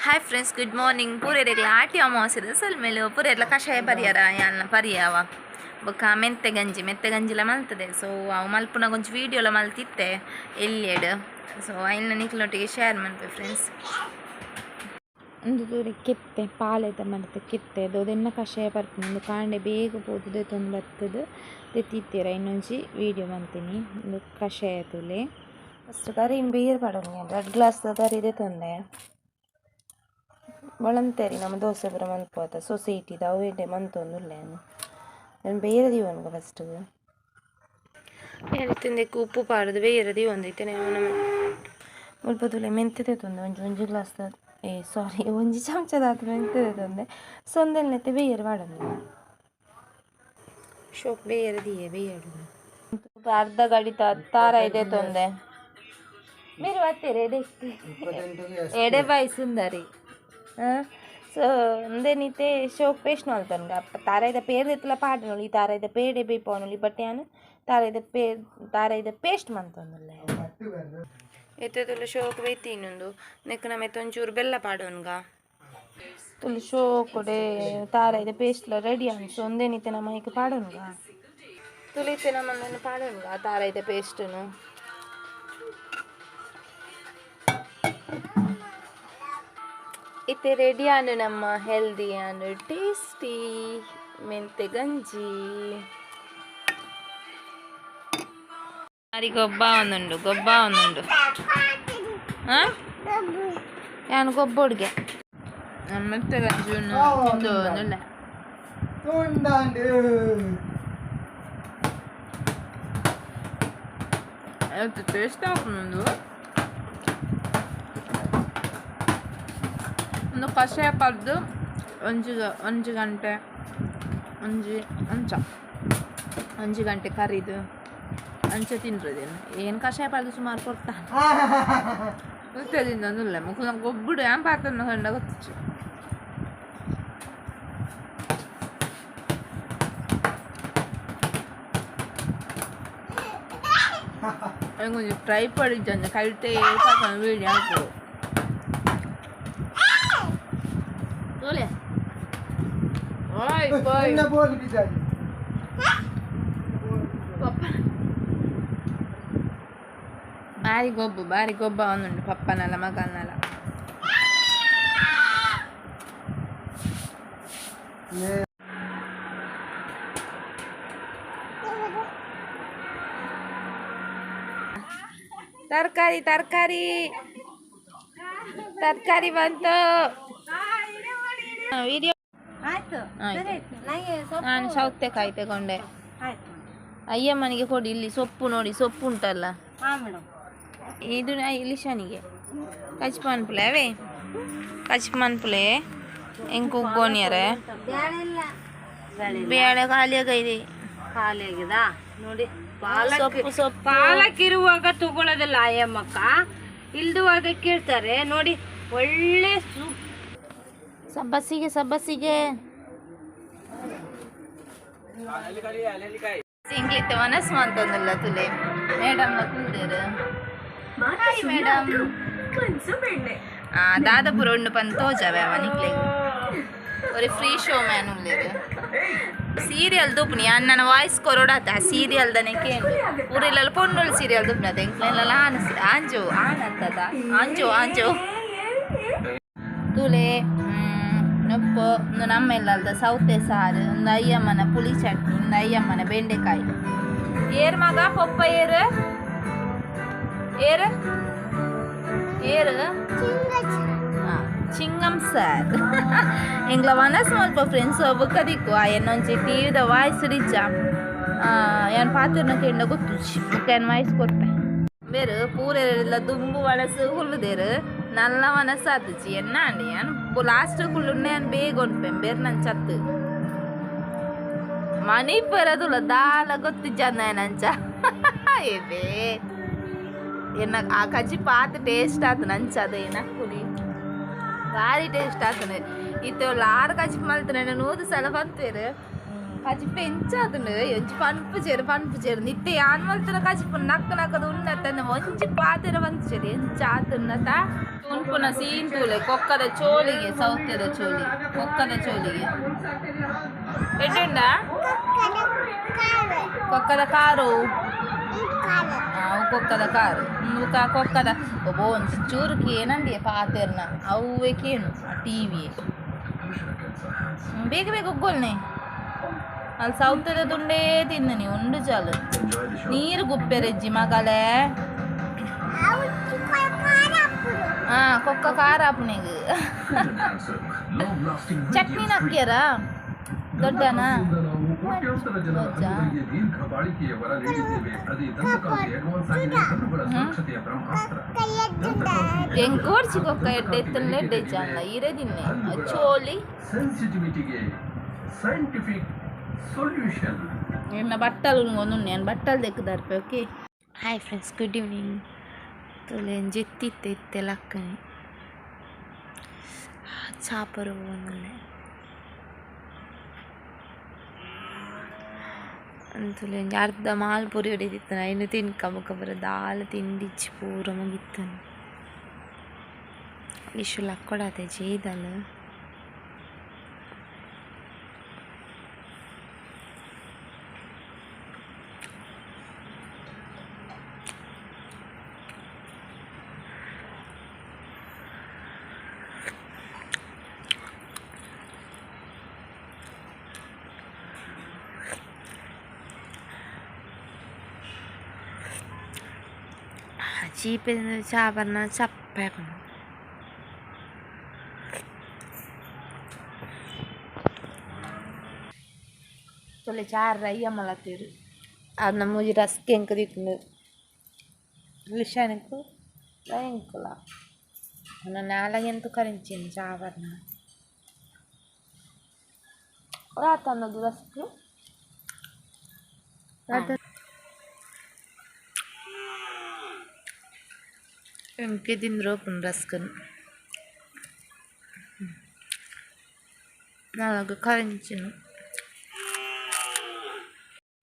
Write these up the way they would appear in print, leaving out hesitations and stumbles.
Hi friends, good morning. ಪೂರೆರೆಗ್ಲ ಆಟಿ ಅಮಾವಾಸ್ಯದ ಸೊಲ್ಮೆಲು. ಪೂರೆರ್ಲ ಕಷಾಯ ಪರಿಯಾರ ಯಾನ್ ಪರಿಯಾವ. ಬೊಕ್ಕ ಮೆಂತೆ ಗಂಜಿ, ಮೆಂತೆ ಗಂಜಿಲ ಮಲ್ತದೆ. ಸೊ ಅವು ಮಲ್ಪುನ ಒಂಜಿ ವೀಡಿಯೋಲ ಮಲ್ತಿತ್ತೆ ಎಲ್ಯಡ್. ಸೊ ಐನ ನಿಕ್ಲೊಟ್ಟಿಗೆ ಶೇರ್ ಮಲ್ಪೆ ಫ್ರೆಂಡ್ಸ್. ಒಂದು ತೂರೆ ಕೆತ್ತೆ ಪಾಲೆದ ಮರತ ಕೆತ್ತೆ ದೊದೆನ್ನ ಕಷಾಯ ಪರ್ಪುನು. ಉಂದು ಕಾಂಡೆ ಬೇಗ ಪೋದು ದೆತ್ತೊಂದು ಬತ್ತುದು ದೆತ್ತಿತ್ತೆರ್. ಐನೊಂಜಿ ವೀಡಿಯೋ ಮಂತಿನಿ. ಉಂದು ಕಷಾಯ ತೂಲೆ. ಫಸ್ಟ್ ಕರಿನ್ ಬೇರ್ ಪಾಡೊನ್ಗೆ. ರಡ್ಡ್ ಗ್ಲಾಸ್ ಕರಿ ದೆತ್ತೊಂದೆ. ಬೊಳಂತೆರಿ ನಮ ದೋಸೆ ಪೂರ ಮನ್ಪುವತ ಸೊಸೈಟಿದ ಅವು ಎಡ್ಡೆ ಮಂತೊಂದುಲ್ಲೆ. ಯಾನ್ ಬೇರೆ ದೀವೊನ್ಗ ಫಸ್ಟ್. ಯಾನ್ ಉಪ್ಪು ಪಾಡ್ದು ಬೇರೆ ದೀವೊಂದು ಇತ್ತೆ. ನಮ್ಮ ಮುಲ್ಪ ತೂಲೆ, ಮೆಂತೆ ದೆತ್ತೊಂದೆ. ಒಂಜಿ ಒಂಜಿ ಗ್ಲಾಸ್, ಏ ಸಾರಿ, ಒಂಜಿ ಚಮಚದಾತ್ ಮೆಂತೆ ದೆತ್ತೊಂದೆ. ಸೊಂದೆಲ್ನೆತ್ತೆ ಬೇಯರ್ ಪಾಡೊಂದು ಶೋಕ್ ಬೇಯರ್ ದಿಯೆ ಬೇಯಡು. ಅರ್ಧ ಗಡಿತ ತಾರಾಯಿ ದೆತ್ತೊಂದೆ. మీరు ಬತ್ತೀರಿ ಎಡೆ ಎಡೆ ಬಾಯಿ ಸುಂದರಿ. ಸೊ ಉಂದೆನಿತ್ತೆ ಶೋಕ್ ಪೇಸ್ಟ್ ಮಲ್ತೊನ್ಗ. ತಾರಾಯಿದ ಪೇರ್ ದೆತ್ತಲ ಪಾಡೊನೊಲಿ, ಈ ತಾರಾಯಿದ ಪೇಡೆ ಬೇಯ್ಪಾವೊನೊಲಿ. ಬಟ್ ಯಾನ್ ತಾರಾಯಿದ ಪೇರ್, ತಾರಾಯಿದ ಪೇಸ್ಟ್ ಮಂತೊಂದುಲ್ಲೆ. ಇತ್ತೆ ತುಲು ಶೋಕ್ ಬೇಯ್ತಿನುಂದು. ನೆಕ್ ನಮ ಒಂಚೂರು ಬೆಲ್ಲ ಪಾಡೊನ್ಗ. ತುಲು ಶೋಕುಡೆ ತಾರಾಯಿದ ಪೇಸ್ಟ್ಲ ರೆಡಿ ಆಂಡ್. ಸೊ ಉಂದೆನಿತ್ತೆ ನಮ ಐಕ್ ಪಾಡೊನ್ಗ. ತುಲು ಇತ್ತೆ ನಮ ಉಂದೆನ್ ಪಾಡೊನ್ಗ, ತಾರಾಯಿದ ಪೇಸ್ಟ್ನು. ಇತ್ತೆ ರೆಡಿ ಆಂಡ್ ನಮ್ಮ ಹೆಲ್ದಿ ಆ್ಯಂಡ್ ಟೇಸ್ಟಿ ಮೆಂತೆ ಗಂಜಿ. ಬಾರಿ ಗೊಬ್ಬ ಒಂದುಂಡು, ಗೊಬ್ಬ ಒಂದುಂಡು. ಹಾಂ, ಯಾನ್ ಗೊಬ್ಬೊಡ್ಗೆ ಮೆಂತೆ ಗಂಜಿ ತಿಂದು. ಟೇಸ್ಟ್ ಆಪುಂಡು. ಒಂದು ಕಷಾಯ ಪರ್ದು ಒಂಜಿ ಒಂಜಿ ಗಂಟೆ, ಒಂಜಿ ಅಂಚ ಒಂಜಿ ಗಂಟೆ ಕರಿದು ಅಂಚ ತಿನ್ರದೇನು. ಏನು ಕಷಾಯ ಪರ್ದು ಸುಮಾರು ಕೊಡ್ತಾ ತಿಂದೊಂದಿಲ್ಲ. ಮುಖ ಗೊಬ್ಬುಡು ಯಾನ್ ಪಾತ್ರ ಕಂಡ ಗೊತ್ತಿಚ್ಚು. ಒಂಜಿ ಟ್ರೈಪಾಡ್ ಇಜ್ಜಂದೆ ಕೈಟೇ ವೀಡಿಯೋ ಹಾಕೋದು. ತೋಲೆ ಓಯ್ ಬಾಯ್. ಪಪ್ಪ ಬಾರಿ ಗೊಬ್ಬು, ಬಾರಿ ಗೊಬ್ಬ ಒಂದುಂಡು ಪಪ್ಪನಲ್ಲ ಮಗನಲ್ಲ. ತರಕಾರಿ ತರಕಾರಿ ತರಕಾರಿ ಬಂತು. ವಿಡಿಯೋ. ಆಯ್ತು. ನಾನು ಸೌತೆಕಾಯಿ ತಗೊಂಡೆ. ಆಯ್ತು. ಅಯ್ಯಮ್ಮನಿಗೆ ಕೊಡಿ. ಇಲ್ಲಿ ಸೊಪ್ಪು ನೋಡಿ, ಸೊಪ್ಪು ಉಂಟಲ್ಲ. ಹಾ ಮೇಡಮ್. ಇದು ಲಿಶಾನಿಗೆ ಕಚ್ ಮನ್ಪುಲೆ ಅವೇ ಕಚ್ ಮನ್ಪುಲೆ. ಎಂಕ್ ಉಗ್ಗೋನಿಯರೆ. ಬೇಳೆ ಖಾಲಿ ಆಗೈದೆ. ಖಾಲಿ ಆಗಿದಾ ನೋಡಿ ಪಾಲಕ್. ಸೊಪ್ಪು ಸೊಪ್ಪು. ಪಾಲಕ್ ಇರುವಾಗ ತಗೊಳ್ಳೋದಿಲ್ಲ ಆಯಮ್ಮಕ್ಕ, ಇಲ್ದುವಾಗ ಕೇಳ್ತಾರೆ ನೋಡಿ. ಒಳ್ಳೆ ಸೂಪ್. ಸಬ್ಬಸಿಗೆ ಸಬ್ಬಸಿಗೆ. ಎಂಕ್ಲಿತ್ತೆ ಮನಸ್ಸು ಮಂತೊಂದುಲ್ಲ. ತುಲೆ ಮೇಡಮ್ ಕುಲ್ದೇರು. Hi madam. ದಾದಪುರ ಉಂಡು ಪಂದ್ ತೋಜಾವೆ ಅವ ನಿಕ್ಲೆಗ್. ಒರಿ ಫ್ರೀ ಶೋ ಮ್ಯಾನ್ ಉಲ್ಲೇರು. ಸೀರಿಯಲ್ ದುಪ್ನಿ ಅಣ್ಣನ ವಾಯ್ಸ್ ಕೊರೊಡಾತ. ಆ ಸೀರಿಯಲ್ ದನೆ ಕೇಂಡು. ಊರೆಲ್ಲ ಪೊಣ್ಣುಲ್ ಸೀರಿಯಲ್ ದುಪ್ನದ. ಎಂಕ್ಲೆಲ್ಲ ಆನ್ ಆಂಜೋ ಆನ್ ಅಂತದ ಆಂಜೋ ಆಂಜೋ. ತೂಲೆ, ನುಪ್ಪು ಒಂದು ನಮ್ಮ ಇಲ್ಲಲ್ದ ಸೌತೆ ಸಾರು, ಒಂದು ಅಯ್ಯಮ್ಮನ ಪುಳಿ ಚಟ್ನಿ, ಒಂದು ಅಯ್ಯಮ್ಮನ ಬೆಂಡೆಕಾಯಿ. ಏರ್ ಮಗ ಪೊಪ್ಪ ಏರು ಏರು ಏರು ಚಿಂಗಮ್ ಸರ್. ಎಂಗ್ಲ ವನಸ್ ಮಲ್ಪ ಫ್ರೆಂಡ್ಸ್. ಬುಕ್ಕ ದಿಕ್ಕು ಎನ್ನೊಂಜಿ ಟಿವಿದ ವಾಯ್ಸ್ ಡಿಜ್ಜ. ಯಾನ್ ಪಾತೆರ್ನ ಕೆಂಡ ಗೊತ್ತು. ಬುಕ್ಕ ಏನ್ ವಾಯ್ಸ್ ಕೊರ್ಪೆ. ಬೇರು ಪೂರೆಲ್ಲ ದುಂಬು ವಳಸು ಹುಲ್ಲುದೇರು. ನಲ್ಲ ಮನಸ್ಸು ಆತುಜಿ. ಎನ್ನ ಅಂಡಿ ಯಾನ್ ಲಾಸ್ಟ್ ಕುಳ್ಳುನ್ನೆ. ಯಾನ್ ಬೇಗ ಉನ್ಪೆ. ಬೇರ್ ನನ್ ಚತ್ತು ಮನಿ ಪರದುಲ ದಾಲ ಗೊತ್ತಿಜ್ಜಂದ ನಂಚ. ಏಬೇ ಎನ್ನ ಆ ಕಜ್ಜಿ ಪಾತ್ ಟೇಸ್ಟ್ ಆತು ನಂಚ. ಅದ ಏನಕ್ಕುಲಿ ಭಾರಿ ಟೇಸ್ಟ್ ಆತನೆ. ಇತ್ತೆ ಆರು ಕಜ್ಜಿ ಮಲ್ತನೆ 100 ಸಲ ಪಂತೇರು. ಕಜಿಪು ಎಂಚಾತುಂಡು ಒಂಜಿ ಪನ್ಪು ಚೇರು ಪನ್ಪು ಚೇರು ನಿತ್ತೆ ಯಾನ್ ಮಲ್ತನ ಕಜಿಪು ನಕ್ಕ ನಕ್ಕದ ಉನ್ನತನ ಒಂಜಿ ಪಾತೆರ ಬಂಚೇರು ಎಂಚಾತುನ್ನತ ಉನ್ಪುನ ಸೀನ್ ತೂಲೆ ಕೊಕ್ಕದ ಚೋಲಿಗೆ ಸೌತ್ಯದ ಚೋಲಿ ಕೊಕ್ಕದ ಚೋಲಿಗೆ ಎಡ್ಡುಂಡ ಕೊಕ್ಕದ ಕಾರು ಅವು ಕೊಕ್ಕದ ಕಾರು ಮುಕ ಕೊಕ್ಕದ ಒಬ್ಬ ಒಂಜಿ ಚೂರು ಕೇನಂಡಿ ಪಾತೆರ್ನ ಅವೇ ಕೇನು ಟಿವಿ ಬೇಗ ಬೇಗ ಉಗ್ಗೊಲ್ನೆ ಅಲ್ಲಿ ಸೌತ್ಯದ ತುಂಡೇ ತಿಂದು ನೀವು ಉಂಡು ಚಾಲು ನೀರು ಗುಪ್ಪೆರೆಜ್ಜಿ ಮಗಲೇ ಹಾಂ ಕೊಕ್ಕ ಖಾರ ಆಪುನೆಗ್ ಚಟ್ನಿ ಹಾಕ್ಯಾರ ದೊಡ್ಡನಾ ಎಂಕೋರ್ಚಿ ಕೊಕ್ಕ ಎಡ್ಡೆ ಎತ್ತಲ್ಲ ಎಡ್ಡೆ ಚಂದ ಇರೇ ತಿನ್ನೆ ಚೋಲಿ ಸೆನ್ಸಿಟಿವಿಟಿಗೆ ಸೈಂಟಿಫಿಕ್ ಸೊಲ್ಯೂಷನ್ ಎನ್ನ ಬಟ್ಟಲು ಒಂದು ನಾನು ಬಟ್ಟಲು ದೆಕ್ಕದಾರ್ಪೆ okay. Hi friends, good evening. ತುಲೆ ಜೆತ್ತಿತ್ತೆ ಇತ್ತೆ ಲಕ್ಕನೆ ಚಾಪರು ಒಂದುಲ್ಲೆ ತುಲೆ ಒಂಜಿ ಅರ್ಧ ಮಾಲ್ ಪುರಿ ಹೊಡಿತಿತ್ತು ಐನು ತಿನ್ಕ ಬೊಕ ಪೂರ ದಾಲ ತಿಂಡಿಚ್ಚಿ ಪೂರ ಮುಗಿತ್ತನು ಇಶು ಲಕ್ಕೊಡಾತೆ ಜೇದಲ್ ಚೀಪೆ ಚಾ ಬರ್ನ ಚಪ್ಪೆ ತೊಲೆ ಚಾರ್ ರಯ್ಯ ಮಲತ್ತೀರು ಅದು ನಮ್ಮ ರಸ್ಕ್ ಎಂಕ ದಿಕ್ಕು ಲಿಶಾನకు ಎಂಕುಲ ನಾಲಾಗೆಂತು ಕರಿಂಚಿನಿ ಚಾ ಬರ್ನ ರಾತನ್ನದು ರಸ್ಕ್ ರಾತ ಎಂಕೆ ತಿಂದ್ರು ರಸ್ಕನ್ ನಾಲ್ಕು ಕರಿಂಚಿನ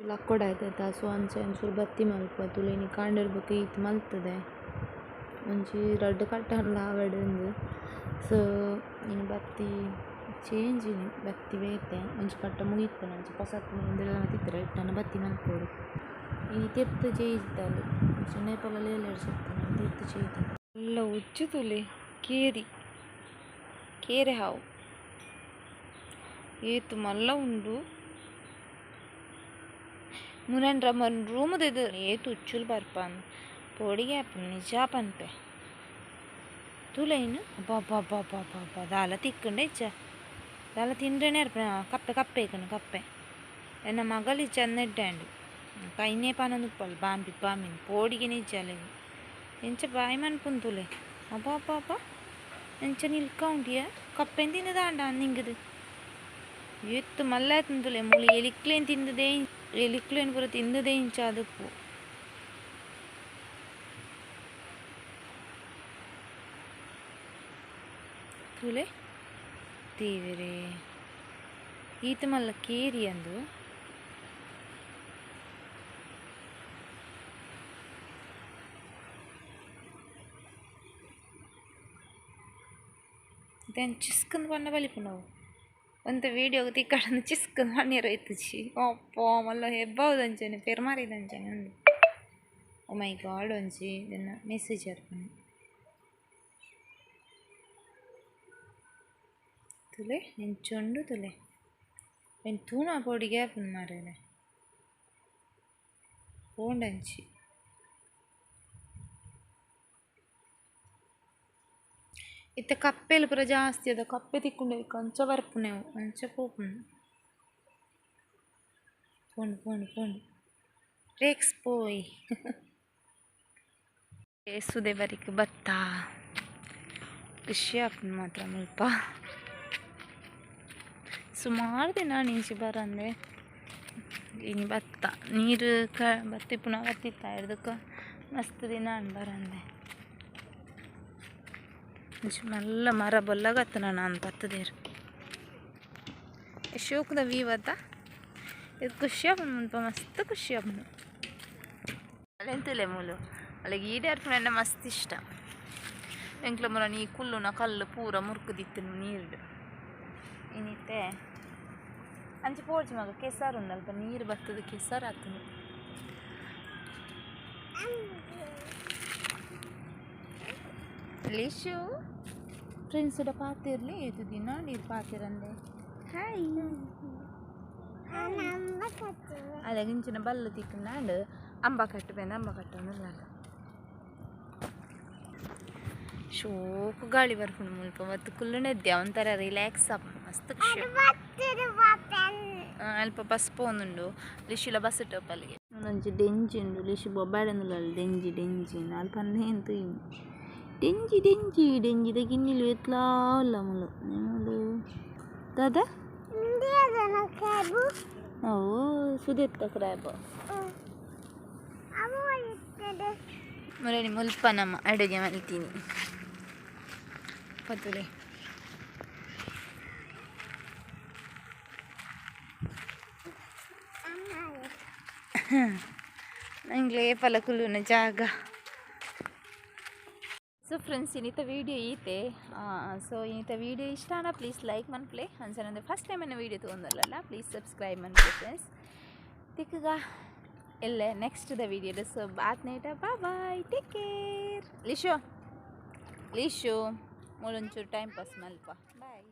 ಲಕ್ಕೊಡ ಆಯ್ತಾಯ್ತಾ. ಸೊ ಅಂಚೆ ಒಂಚೂರು ಬತ್ತಿ ಮಲ್ಪ ತುಲೇನಿ ಕಾಂಡಿರ್ಬೇಕು ಈತ್ ಮಲ್ತದೆ ಒಂಜಿ ರಡ್ಡ್ ಕಟ್ಟನ್ಲ ಆವಡ್ ಉಂದು. ಸೊ ಇನಿ ಬತ್ತಿ ಚೇಂಜ್ ಇನಿ ಬತ್ತಿ ಬೇತೆ ಒಂಜಿ ಕಟ್ಟ ಮುಗಿತ್ಪುನ ಒಂಜಿ ಪೊಸತ್ ಉಂದೆಲ್ಲ ತಿತ್ತರೆ ಇಟ್ಟನ ಬತ್ತಿ ಮಲ್ಪೊಡು ಇನಿ ತೆಪ್ತು ಜೇಯಿದ್ದಾಲ್ ಸುನ್ನೇಪಲ ಲೇಲೆಡ್ ಜೆತ್ತುನ ತೆತ್ತು ಜೇಯ್ದ ಎಲ್ಲ ಉಚ್ಚು ತುಲೆ ಕೇರಿ ಕೇರೆ ಹಾವು ಏತು ಮಲ್ಲ ಉಂಡು ಮುನನ್ ರಮನ್ ರೂಮ್ ದೆದು ಏತು ಉಚ್ಚುಲು ಬರ್ಪಾನ್ ಪೋಡಿಗೆ ಆಪುಂಡು ನಿಜ ಪನ್ಪೆ ತೂಲೈನ್ ಅಬ್ಬಬ್ಬಬ್ಬಬ್ಬಬ್ಬ ದಾಲ ತಿಕ್ಕುಂಡ ಇಜ್ಜ ದಾಲ ತಿಂಡ್ರೆನೆ ಇರ್ಪುನ ಕಪ್ಪೆ ಕಪ್ಪೆ ಇಕ್ಕುಂಡು ಕಪ್ಪೆ ಎನ್ನ ಮಗಲ್ ಇಜ್ಜ ಎಡ್ಡೆ ಕೈನೇ ಪನೊಂದುಪ್ಪಲ್ ಬಾಂಬಿ ಬಾಂಬಿನ್ ಪೋಡಿಗೆನೆ ಇಜ್ಜ ಎಂಚ ಬಾಯಿ ಮನ್ಪುಂಡು ತೂಲೆ ಅಬ್ಬಬ್ಬಬ್ಬ ಎಂಚ ನಿಲ್ಕ ಉಂಡಿಯ ಕಪ್ಪೆನ್ ತಿಂದುದಾಂಡ ನಿಂಗುದು ಏತ್ ಮಲ್ಲ ಆತುಂಡು ಮೂಲು ಎಲಿಕ್ಲೇನ್ ತಿಂದುದೇ ಎಲಿಕ್ಲೇನ್ ಪೂರ ತಿಂದುದೇ ಇಂಚ ಆದುಪ್ಪು ತೂಲೆ ದೇವೆರೇ ಈತ ಮಲ್ಲ ಕೇರಿ ಅಂದು then ಚಿಸ್ಕಂದು ಬಣ್ಣ ಬಲಿಪುನವು ಒಂತೆ ವೀಡಿಯೋಗ್ ತಿಕ್ಕಡಂದು ಚಿಸ್ಕಂದು ಪನ್ನೀರು ಇತ್ತುಜಿ ಅಪ್ಪೋ ಮಲ್ಲ ಹೆಬ್ಬಾವುದಂಚನೆ ಪೆರ್ಮಾರಿದಂಚನೆ ಉಂಡು. ಓ ಮೈ ಗಾಡ್ ಒಂಜಿ ಇದನ್ನ ಮೆಸೇಜ್ ಬರ್ಪುಂಡು ತುಲೆ ಎಂಚ ಉಂಡು ತುಲೆ ಎಂಕ್ ತೂನ ಪೋಡಿಗೆ ಆಪುಂಡು ಮಾರ್ರೆ ಪೋಂಡಂಚಿ ಇತ್ತೆ ಕಪ್ಪೆಲು ಪೂರ ಜಾಸ್ತಿ ಅದ ಕಪ್ಪೆ ತಿಕ್ಕುಂಡು ಐಕ್ ಅಂಚ ಬರ್ಪುನೆವು ಅಂಚ ಪೋಪುಂಡು ಪೋಂಡು ಪೋಂಡು ಪೋಂಡು ರೇಕ್ಸ್ ಪೋಯ್ ಸುದೆ ಬರಿಕ್ ಬತ್ತ ಖುಷಿ ಆಪುಂಡು ಮಾತ್ರ ಮುಲ್ಪ ಸುಮಾರು ದಿನ ನಿಂಚಿ ಬರಂದೆ ಇನಿ ಬತ್ತ ನೀರು ಬತ್ತಿಪ್ಪುನ ಬತ್ತಿತ್ತ ಇರ್ದಕ್ಕ ಮಸ್ತ್ ದಿನ ಬರಂದೆ ಒಂಜಿ ಮಲ್ಲ ಮರ ಬೊಲ್ಲಗತ್ತನ ನಾನು ಬತ್ತದೇರು ಶೋಕುದ ವ್ಯೂ ಅತ್ತ. ಇದು ಖುಷಿ ಆಪುಂಡು ಮುಲ್ಪ ಮಸ್ತ್ ಖುಷಿ ಆಪುಂಡು. ಅಲೆಂತುಲೆ ಮೂಲು ಅಲ್ಲಿಗೆ ಈಡೇರ್ಪುನ ಮಸ್ತ್ ಇಷ್ಟ. ಎಂಕ್ಲ ಮುರ ನೀ ಕುಲ್ಲುನ ಕಲ್ಲು ಪೂರ ಮುರ್ಕುದಿತ್ತು ನೀರು ಇನ್ನಿತ್ತೆ ಅಂಚೆ ಪೋರ್ಚು ಮಗ ಕೆಸರು ಉಂಡು ಅಲ್ಪ ನೀರು ಬರ್ತದೆ ಕೆಸರು ಆಗ್ತದೆ. ಲಿಶು ಫ್ರೆಂಡ್ಸ್ ಪಾತಿರ್ಲಿ ಇದು ದಿನ ನೀರು ಪಾತಿರಂದೆ ಹಾಯ್ ಅಲ್ಲ ಗಿಂಚಿನ ಬಲ್ಲು ತಿಕ್ಕಂಡು ಅಂಬ ಕಟ್ಟಬೇನ ಅಂಬ ಕಟ್ಟೋಣ. ಶೋಕು ಗಾಳಿ ಬರ್ಪುಂಡು ಮುಲ್ಪ ಮತ್ತು ಕುಲ್ಲುನೆದ್ದೆ ಒಂಥರ ರಿಲ್ಯಾಕ್ಸ್ ಆಪುಂಡು ಮಸ್ತ್ ಖುಷಿ. ಅಲ್ಪ ಬಸ್ ಪೋನುಂಡು ಲಿಶುಲ ಬಸ್ ಟಾಪ್ ಅಲ್ಲಿಗೆ ಒಂಜಿ ಡೆಂಜಿ ಉಂಡು ಲಿಶು ಬೊಬ್ಬಾಡಂದುಲ್ಲ ಡೆಂಜಿ ಡೆಂಜಿ ಅಲ್ಪ ಎಂತ ಡೆಂಜಿ ಡೆಂಜಿ ಡೆಂಜಿದ ಗಿನ್ನಿಲು ಎತ್ಲಾ ಉಲ್ಲ ಮುಲು ಮುಲು ದಾದಾ ಓ ಸುದೆತ್ತ ಕ್ರ್ಯಾಬ್ ಮುರಣಿ ಮುಲ್ಪ ನಮ್ಮ ಅಡುಗೆ ಮಲ್ತೀನಿ ಪತ್ತುಲೆ. ನಂಗೆ ಪಲ ಕುಲ್ಲುನ ಜಾಗ. ಸೊ ಫ್ರೆಂಡ್ಸ್ ಇನ್ನಿತ ವೀಡಿಯೋ ಈತೆ. ಸೊ ಇನ್ನಿತ ವೀಡಿಯೋ ಇಷ್ಟ ಪ್ಲೀಸ್ ಲೈಕ್ ಮನ್ಪ್ಲೆ ಅಂಚನಂದ್ರೆ ಫಸ್ಟ್ ಟೈಮ್ ಅನ್ನ ವೀಡಿಯೋ ತೊಗೊಂಡಲ್ಲ ಪ್ಲೀಸ್ ಸಬ್ಸ್ಕ್ರೈಬ್ ಮನ್ಪ್ಲೆ ಫ್ರೆಂಡ್ಸ್. ತಿಕ್ಕಗ ಎಲ್ಲೆ next the video. So Baat ನೇಟ bye take care. Lishu Lishu ಮೂಲೊಂಚೂರು time pass ಮಲ್ಪ ಬಾಯ್.